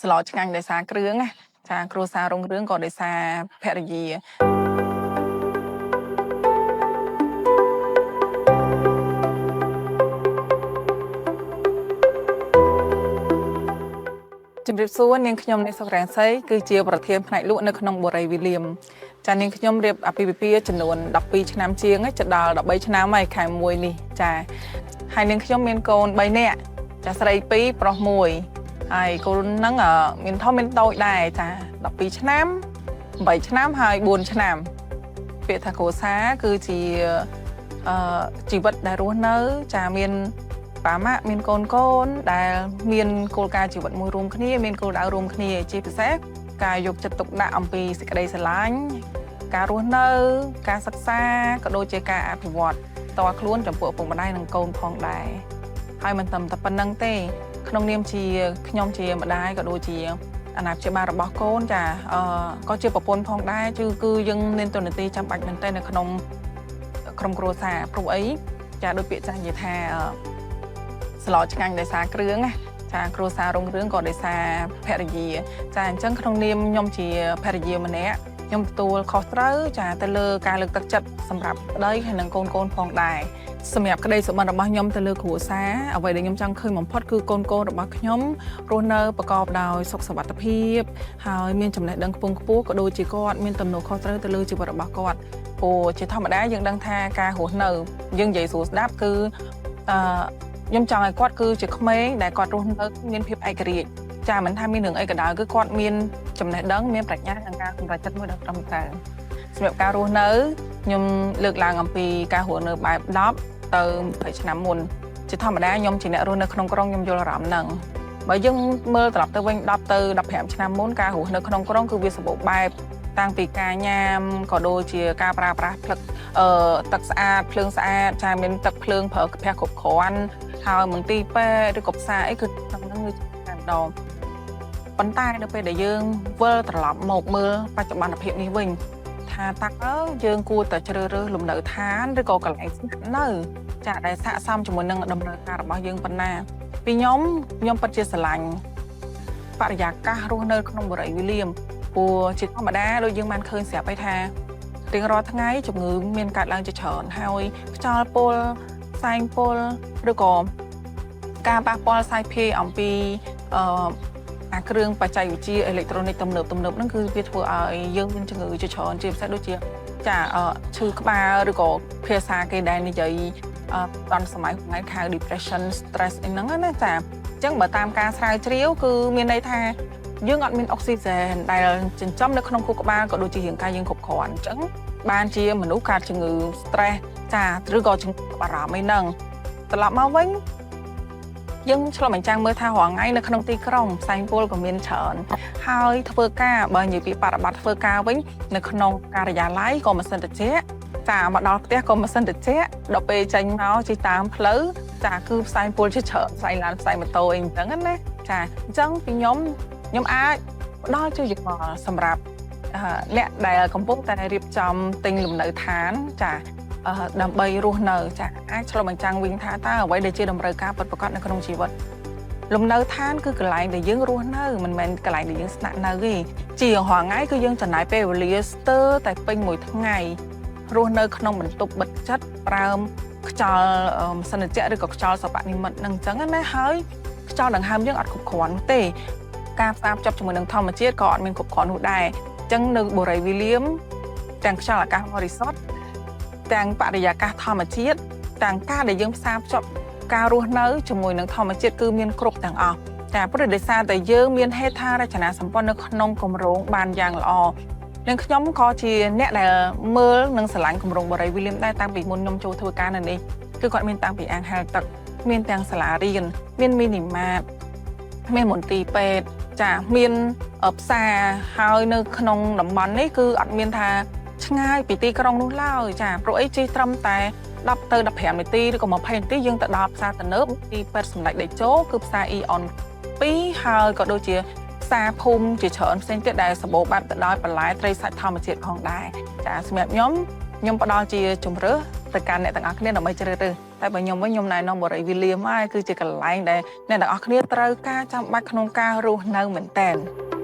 ស្លឆ្ងាញ់ដោយសារគ្រឿងណាចាគ្រួសាររុងរឿងក៏ដោយសារភរិយា ជំរាបសួរនាងខ្ញុំនេសុករាំងសីគឺជាប្រធានផ្នែកលក់នៅក្នុងបូរីវីលៀមចានាងខ្ញុំរៀបអាពាហ៍ពិពាហ៍ចំនួន12ឆ្នាំជាងហើយជិតដល់13ឆ្នាំហើយខែ1នេះចាហើយនាងខ្ញុំមានកូន3នាក់ចាស្រី2ប្រុស1ហើយកូនហ្នឹងមានធំមានតូចដែរចា12ឆ្នាំ8ឆ្នាំហើយ4ឆ្នាំពាក្យថាគ្រួសារគឺជាអឺជីវិតដែលរស់នៅចាមាន ប៉ាម៉ាក់មានកូនកូនដែលមានគោលការណ៍ជីវិតមួយរួមគ្នាមានគោលដៅរួមគ្នាជាពិសេសការយកចិត្តទុកដាក់អំពីសេចក្តីស្រឡាញ់ការរស់នៅការសិក្សាក៏ដូចជាការអភិវឌ្ឍផ្ទាល់ខ្លួនចំពោះឪពុកម្ដាយនិងកូនផងដែរហើយមិនត្រឹមតែប៉ុណ្្នឹងទេក្នុងនាមជាខ្ញុំជាម្ដាយក៏ដូចជាអាណាព្យាបាលរបស់កូនចាក៏ជាប្រពន្ធផងដែរគឺយើងមានតួនាទីចាំបាច់មែនទែននៅក្នុងក្រុមគ្រួសារព្រោះអីចាដូចពាក្យចាស់និយាយថាស្លឆ្ងាញ់ដោយសារគ្រឿងណាចាគ្រួសាររុងរឿងក៏ដោយសារភរិយាចាអញ្ចឹងក្នុងនាមខ្ញុំជាភរិយាម្នាក់ខ្ញុំទទួលខុសត្រូវចាទៅលើការលើកទឹកចិត្តសម្រាប់ប្តីហើយនិងកូនកូនផងដែរសម្រាប់ក្តីសុបិនរបស់ខ្ញុំទៅលើគ្រួសារអ្វីដែលខ្ញុំចង់ឃើញបំផុតគឺកូនកូនរបស់ខ្ញុំរស់នៅប្រកបដោយសុខសុវត្ថិភាពហើយមានចំណេះដឹងខ្ពង់ខ្ពស់ក៏ដូចជាគាត់មានទំនួលខុសត្រូវទៅលើជីវិតរបស់គាត់ព្រោះជាធម្មតាយើងដឹងថាការរស់នៅយើងនិយាយស្រួលស្ដាប់គឺខ្ញុំចង់ឲ្យគាត់គឺជាក្មេងដែលគាត់រស់នៅមានភាពឯករាជ្យចាមិនថាមានរឿងអីក៏ដោយគឺគាត់មានចំណេះដឹងមានប្រាជ្ញានិងការសម្រេចចិត្តមួយដ៏ត្រឹមត្រូវសម្រាប់ការរស់នៅខ្ញុំលើកឡើងអំពីការរស់នៅបែប10ទៅ20ឆ្នាំមុនជាធម្មតាខ្ញុំជាអ្នករស់នៅក្នុងក្រុងខ្ញុំយល់អារម្មណ៍ហ្នឹងបើយើងមើលត្រឡប់ទៅវិញ10ទៅ15ឆ្នាំមុនការរស់នៅក្នុងក្រុងគឺវាសម្បូរបែបតាំងពីការញ៉ាំក៏ដូចជាការប្រើប្រាស់ផ្លឹកទឹកស្អាតភ្លើងស្អាតចាមានទឹកភ្លើងប្រើប្រាស់គ្រប់គ្រាន់ហើយមន្ទីរពេទ្យឬក៏ផ្សារអីគឺក្នុងហ្នឹងគឺតែម្ដងប៉ុន្តែនៅពេលដែលយើងវិលត្រឡប់មកមើលបច្ចុប្បន្នភាពនេះវិញថាតើយើងគួរតែជ្រើសរើសលំនៅឋានឬក៏កន្លែងស្នាក់នៅចាដែលស័ក្តិសមជាមួយនឹងតម្រូវការរបស់យើងប៉ុណ្ណាពីខ្ញុំពិតជាស្រឡាញ់បរិយាកាសរស់នៅក្នុងបរិយាវីលៀមព្រោះជាធម្មតាដូចយើងបានឃើញស្រាប់ហើយថារៀងរាល់ថ្ងៃជំងឺមានកើតឡើងជាច្រើនហើយខ្យល់ពុលផ្សែងពុលឬក៏ការប៉ះពាល់សាយភាយអំពីអាគ្រឿងបច្ចេកវិទ្យាអេឡិចត្រូនិកទំនើបហ្នឹងគឺវាធ្វើឲ្យយើងមានជំងឺជាច្រើនជាពិសេសដូចជាចាឈឺក្បាលឬក៏ភាសាគេដែលនិយាយដល់សម័យថ្ងៃខៅ depression stress អីហ្នឹងណាចាអញ្ចឹងបើតាមការស្រាវជ្រាវគឺមានន័យថាយើងអត់មានអុកស៊ីហ្សែនដែលចិញ្ចឹមនៅក្នុងខួរក្បាលក៏ដូចជារាងកាយយើងគ្រប់គ្រាន់អញ្ចឹងបានជាមនុស្សកើតជំងឺ stress ចាឬក៏ជំងឺបារម្ភអីហ្នឹងត្រឡប់មកវិញយើងឆ្លុះបញ្ចាំងមើលថារាល់ថ្ងៃនៅក្នុងទីក្រុងផ្សែងពុលក៏មានច្រើនហើយធ្វើការបើនិយាយពីបរិបត្តិធ្វើការវិញនៅក្នុងការិយាល័យក៏ម៉ាស៊ីនត្រជាក់ចាមកដល់ផ្ទះក៏ម៉ាស៊ីនត្រជាក់ដល់ពេលចេញមកជិះតាមផ្លូវចាគឺផ្សែងពុលជាច្រើនផ្សែងឡានផ្សែងម៉ូតូអីអញ្ចឹងណាចាអញ្ចឹងពីខ្ញុំអាចផ្ដល់ជាយោបល់សម្រាប់អ្នកដែលកំពុងតែរៀបចំទិញលំនៅឋានចាដើម្បីរស់នៅចាអាចឆ្លុះបញ្ចាំងវិញថាតើអ្វីដែលជាតម្រូវការពិតប្រាកដនៅក្នុងជីវិតលំនៅឋានគឺកន្លែងដែលយើងរស់នៅមិនមែនកន្លែងដែលយើងស្នាក់នៅទេជារាល់ថ្ងៃគឺយើងចំណាយពេលវេលាស្ទើរតែពេញមួយថ្ងៃរស់នៅក្នុងបន្ទប់បិទចិត្តប្រើខ្យល់ម៉ាស៊ីនត្រជាក់ឬក៏ខ្យល់សិប្បនិម្មិតហ្នឹងអញ្ចឹងណាហើយខ្យល់ដង្ហើមយើងអត់គ្រប់គ្រាន់ទេការផ្សារភ្ជាប់ជាមួយនឹងធម្មជាតិក៏អត់មានគ្រប់គ្រាន់នោះដែរអញ្ចឹងនៅបូរីវីលៀមទាំងខ្យល់អាកាសបរិសុទ្ធទាំងបរិយាកាសធម្មជាតិទាំងការដែលយើងផ្សារភ្ជាប់ការរស់នៅជាមួយនឹងធម្មជាតិគឺមានគ្រប់ទាំងអស់តែព្រោះដោយសារតែយើងមានហេដ្ឋារចនាសម្ព័ន្ធនៅក្នុងគម្រោងបានយ៉ាងល្អនិងខ្ញុំក៏ជាអ្នកដែលមើលនិងស្រឡាញ់គម្រោងបូរីវីលៀមដែរតាំងពីមុនខ្ញុំចូលធ្វើការនៅនេះគឺគាត់មានតាំងពីអាងហែលទឹកមានទាំងសាលារៀនមានមីនីម៉ាតមានមន្ទីរពេទ្យចាមានផ្សារហើយនៅក្នុងតំបន់នេះគឺអត់មានថាឆ្ងាយពីទីក្រុងនោះឡើយចាព្រោះអីជិះត្រឹមតែ10ទៅ15នាទីឬក៏20នាទីយើងទៅដល់ផ្សារទំនើបទីពេទ្យសម្ដេចតេជោគឺផ្សារ Eon 2ហើយក៏ដូចជាផ្សារភូមិជាច្រើនផ្សេងទៀតដែលសម្បូរបែបទៅដោយបន្លែត្រីសាច់ធម្មជាតិផងដែរចាសម្រាប់ខ្ញុំផ្ដល់ជាជម្រើសទៅកាន់អ្នកទាំងអស់គ្នាដើម្បីជ្រើសរើស តែបើខ្ញុំវិញខ្ញុំណែនាំបុរីវីលៀមហើយគឺជាកន្លែងដែលអ្នកទាំងអស់គ្នាត្រូវការចាំបាច់ក្នុងការរស់នៅមែនតើ។